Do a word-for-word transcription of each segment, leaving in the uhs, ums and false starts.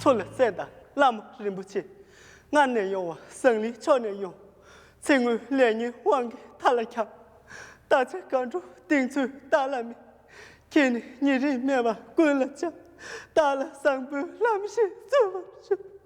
ཐུགས་ལ་གསན་དང་བླ་མ་རིན་པོ་ཆེ། སྔར་ནས་ཡོང་བ་ཟངས་གླིང་ཕྱོགས་ནས་ཡོང་། ཚེ་སྔོན་ལས་ངན་དབང་གིས་མཐའ་ལ་ཁྱབ། ད་ཆ་གང་འགྲོ་གཏིང་ཚུལ་བདག་ལ་མེད། ཁྱེད་ནི་ཉེ་རིང་མེད་པར་ཀུན་ལ་འཆམ། བདག་ལ་བཟང་པོའི་ལམ་ཞིག་སྩོལ་བར་ཞུ།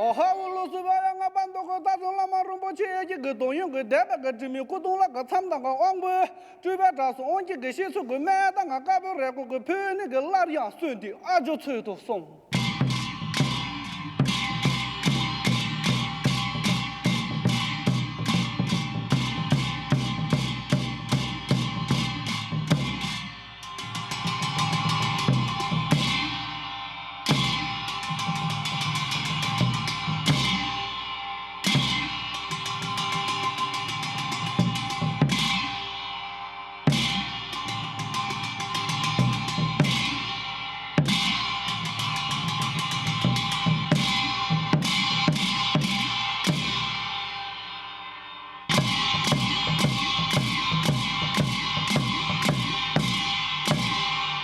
ཨོ་ཧ་འུ་ལུ་སུ་བ་ཡ་ང་པ་འདུག་གོ། ད་དུང་བླ་མ་རིན་པོ་ཆེ་ཡ་གི་གི་དོན་ཡོད་གི་དད་པ་གི་དྲི་མེད་སྐུ་གདུང་ལ་གི་མཚམས་དང་གི་དབང་པོའི་སྤྲུལ་པའི་གྲྭ་སོ་དབང་གི་གི་ཤེས་ཚུལ་གི་སྨན་དང་ང་དཀར་པོའི་རེ་སྐོང་གི་ཕུལ་ནི་གི་སླར་ཡང་གསོན་དུས་ཨ་ཇོ་ཚོད་དུ་སོང་།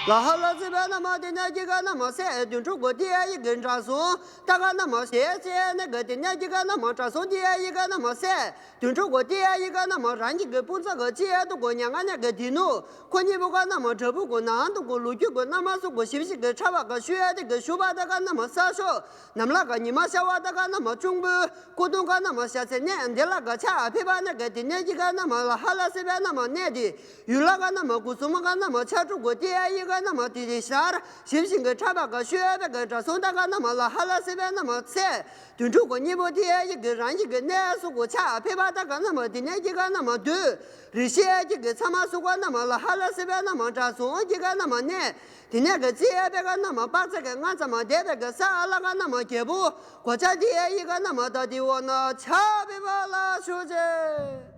ལ་ཧ་ལ་ཙི་བ་ན་མ་དེ་ན་ཀི་ག་ན་མ་སེ་དུན་ཕྲུག་གོ་དེ་ཡ་ཡི་གི་འདྲ་སོང་། ད་ག་ན་མ་སེ་ཙེ་ནི་གི་དེ་ན་ཀི་ག་ན་མ་དྲ་སོང་དེ་ཡ་ཡི་ག་ན་མ་སེ་དུན་ཕྲུག་གོ་དེ་ཡ་ཡི་ག་ན་མ་རང་གི་གི་སྤུན་ཚ་གི་ཅི་ཡ་དུ་གོ་ཉ་ང་ན་གི་དེ་ནུ་ཁོ་གཉིས་པོ་ག་ན་མ་དྲ་བུ་གོ་ན་དུ་གོ་ལུ་ཀུ་གོ་ན་མ་སུ་གོ་ཞིབ་ཞིབ་གི་ཁྲ་བ་ག་ཤུ་ཡ་དེ་གི་ཤུ་བ་ད་ག་ན་མ་ས་ཤོ། ནམ་ལ་ག་ཉི་མ་ཤ་བ་ད་ག་ན་མ་ཅུང་བུ། སྐུ་གདུང་ག་ན་མ་ཤ་ཚེ་ནས་འདི་ལ་ག་ཆ་ཨ་ཕི་བ་ན་ག་དེ་ནས་ཀྱི་ག་ན་མ་ལ་ཧ་ལ་སི་བ་ན་མ་ནས་དེ་ཡུལ་ལ་ག་ན་མ་གུ་སུ་མ་ག་ན་མ་ཆ་དྲུག་གོ་དེ་ཡ་ཡི་ག་རྣམས་དེ་ཤར་ཞིབ་ཞིང་གི་ཕྲ་བ་ག་ཤོད་པའི་གི་དྲ་སྲོང་ད་ག་རྣམས་ལ་ཧ་ལ་སི་བའི་རྣམས་ཚེ། དུད་འགྲོ་གི་གཉེན་པོ་དེ་ཡི་གི་རང་ཉིད་ཀྱི་གནས་སུ་གོ་ཆ་ཕེབས་པ་ད་ག་རྣམས་དེ་ནས་ཀྱི་ག་རྣམས་དུད། རི་ཤེས་ཀྱི་གི་ཚ་མ་སུ་ག་རྣམས་ལ་ཧ་ལ་སི་བའི་རྣམས་དྲ་སྲོང་གི་ག་རྣམས་གནས། དེ་ནས་གི་ཚེ་ཡ་པའི་ག་རྣམས་དཔག་ཚད་ཀྱི་ལྔ་ཙམ་འདས་པའི་གི་ས་ཨ་ལ་ག་རྣམས་རྒྱལ་པོ་གོ་ཆ་དེ་ཡི་ག་རྣམས་ད་དེ་འོ་ན་ཆ་ཕེབས་པ་ལ་ཞུ་ཅེས།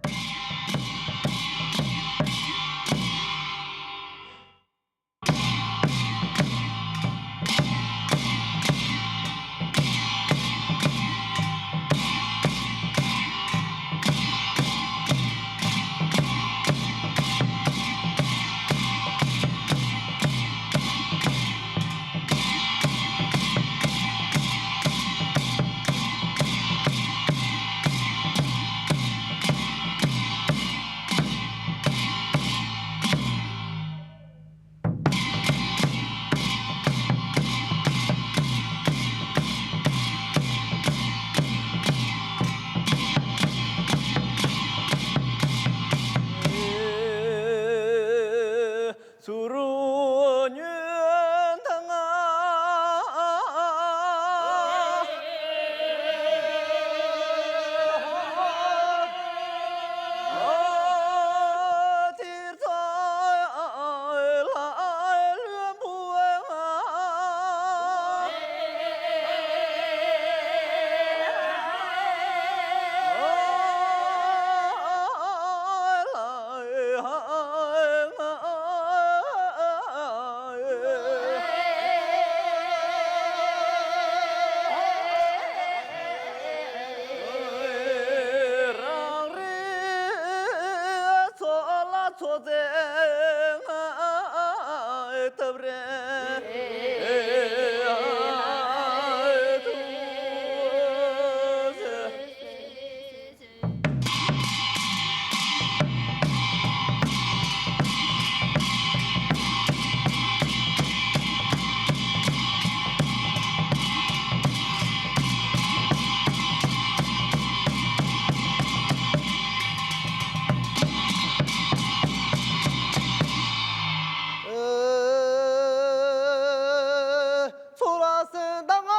ཚོར་བ་སེམས་དང་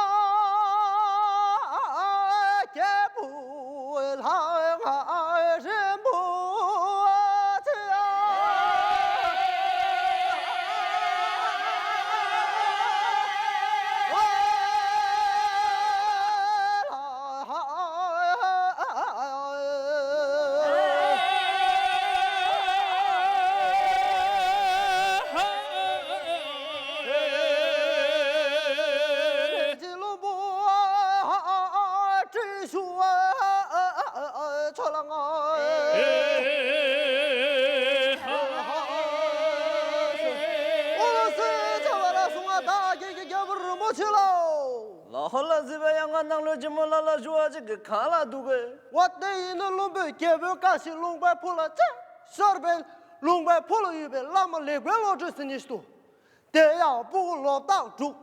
རྒྱལ་པོའི་ལྷ་ང་རིན་པོ་ཆེ། ལ་ཧ་ལ་ཟེར་བའི་ཡང་ང་ནང་ལོ་ཆེན་མོ་ལ་ལ་ཞུ་བ་ཅིག་གི་གང་ལ་འདུག་གི། འོ་དེ་ཡིན་ན་ལུང་པའི་རྒྱལ་པོའི་བཀའ་བཞིན་ལུང་པའི་ཕུ་ལ་ཅི་ཤར་བའི་ལུང་པའི་ཕུ་ལ་ཡོད་པའི་བླ་མ་ལེགས་པའི་བློ་གྲོས་ཟེར་མཁན་ཞིག་འདུག་དེ་ཡང་སྤུ་གུ་ལོ་རྟགས་དྲུག་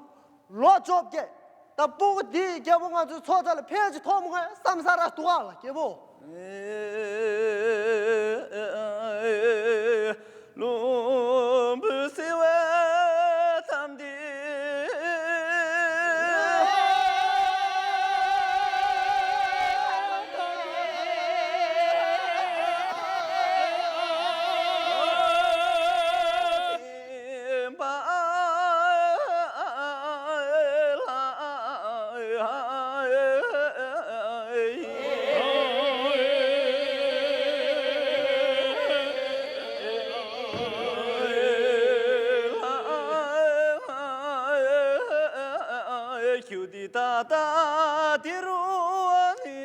ལོ་བཅོ་བརྒྱད། ད་སྤུ་གུ་འདིའི་རྒྱལ་པོ་ང་ཚོའི་ཚོགས་བཅར་ལ་ཕལ་ཆེར་ཐོག་མ་ངས་བསམ་ས་ར་འདུག་ཨ་ལ་རྒྱལ་པོ། ལུམ་བུ་སེ་བའི་ཐམ་དེ། ཁྱུ་དེ་ད་ལྟ་དེ་རུ་ནི།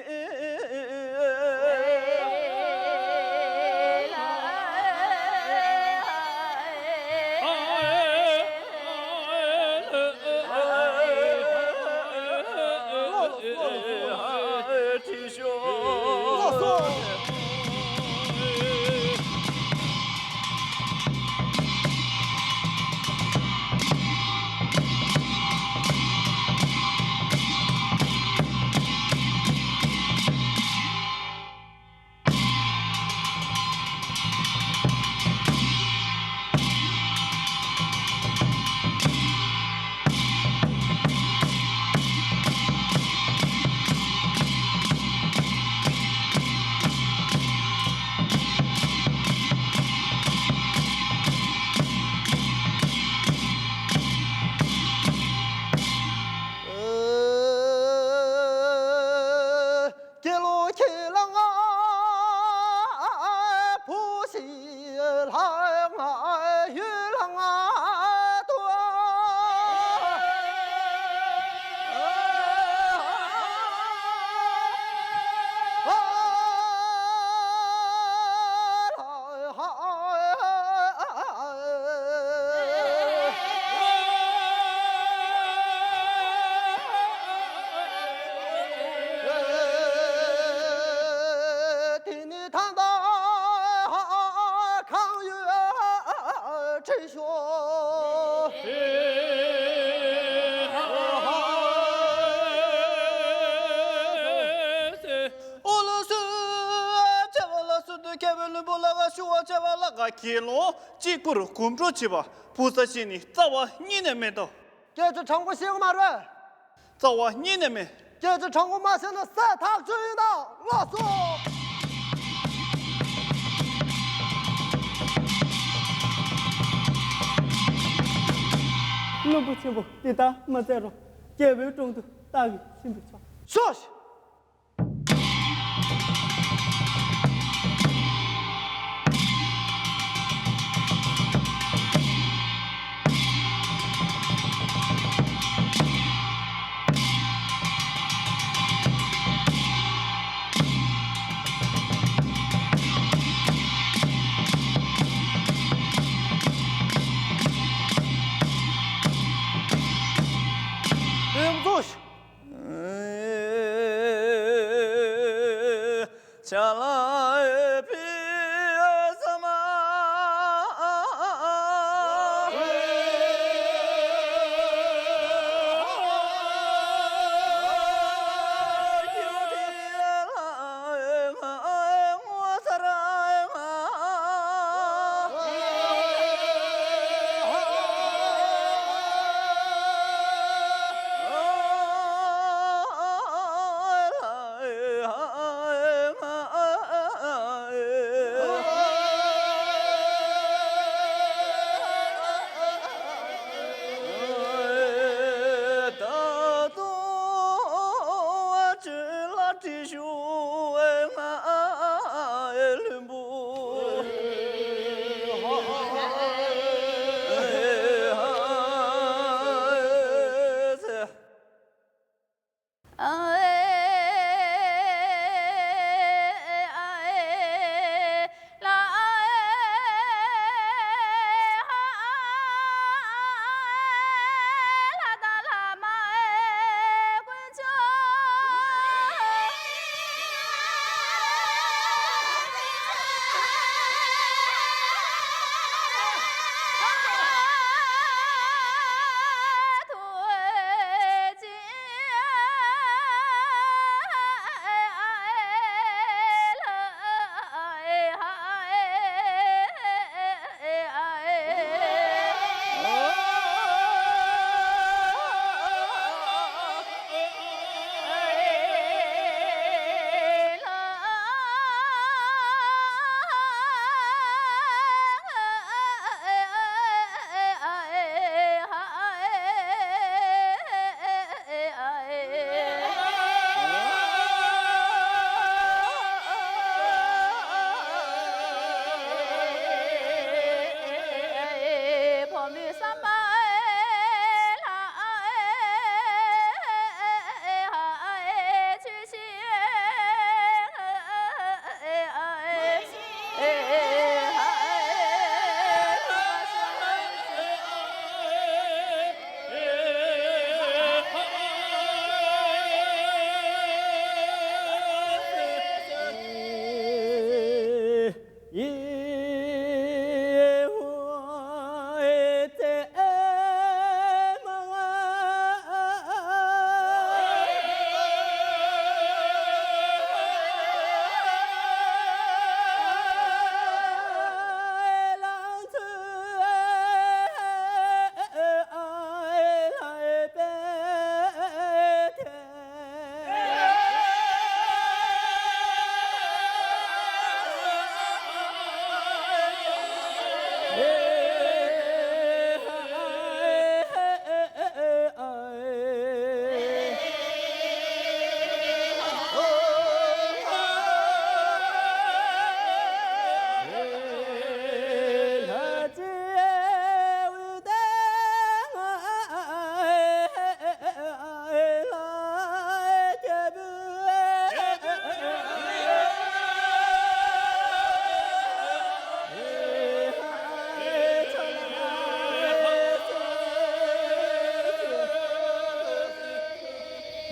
དེ་ནི་ད་ལྟ་གང་ཡོད་ཁྲིད་ཤོག་ཨོ་ལགས་སོ། ཆེ་བ་ལ་སོ་དུ་མཁས་པའི་བློན་པོ་ལ་ག་ཞུ་བ་ཆེ་བ་ལ་ག་ཁྱེད་ལོ་གཅིག་པུར་གོམ་བགྲོད་བྱེད་པ་བུ་ས་ཞིག་ནི་རྩ་བ་ཉིད་ནས་མེད་དོ། སྐད་ཆ་དྲང་པོ་བཤད་ཀྱི་མ་རེད། རྩ་བ་ཉིད་ནས་མེད། སྐད་ཆ་དྲང་པོ་མ་བཤད་ན་སྲས་ཐག་ཆོད་ཡིན་ད། ལགས་སོ། བློན་པོ་ཆེན་པོ་འདི་ལྟར་མ་མཛད་རོགས། རྒྱལ་པོའི་དྲུང་དུ་བདག་གིས་ཕྱིན་པས་ཆོག་ཤོག་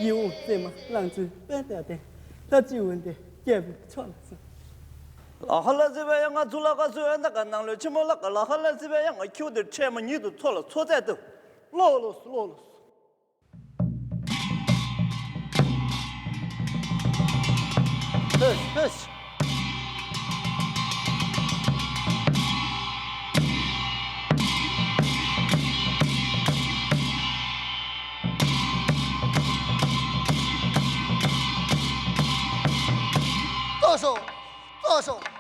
ཡིད་འོང་བརྩེ་མ་གླང་ཚོའི་དཔལ་དེ་སྟེ། ལྷ་གཅིག་འོན་ཏེ་སྐྱེས་བུའི་མཆོག་ལ་གསོལ། ལ་ཧ་ལ་ཟི་བའི་ཡང་ང་ཚུ་ལ་ག་སུ་འོན་ད་ག་ནང་ལོས་ཆེན་མོ་ལ་ག་ལ་ཧ་ལ་ཟི་བའི་ཡང་ང་ཁྱེའུ་དེ་ཕྲད་མོ་ཉིད་དུ་མཚོ་ལ་མཚོ་རྩེ་ལྟ་བུ། ལོ་ལོ་སུ་ལོ་ལོ་སུ། ཧེ་ཧེ། ལྟོས་ཤོག་ལྟོས་ཤོག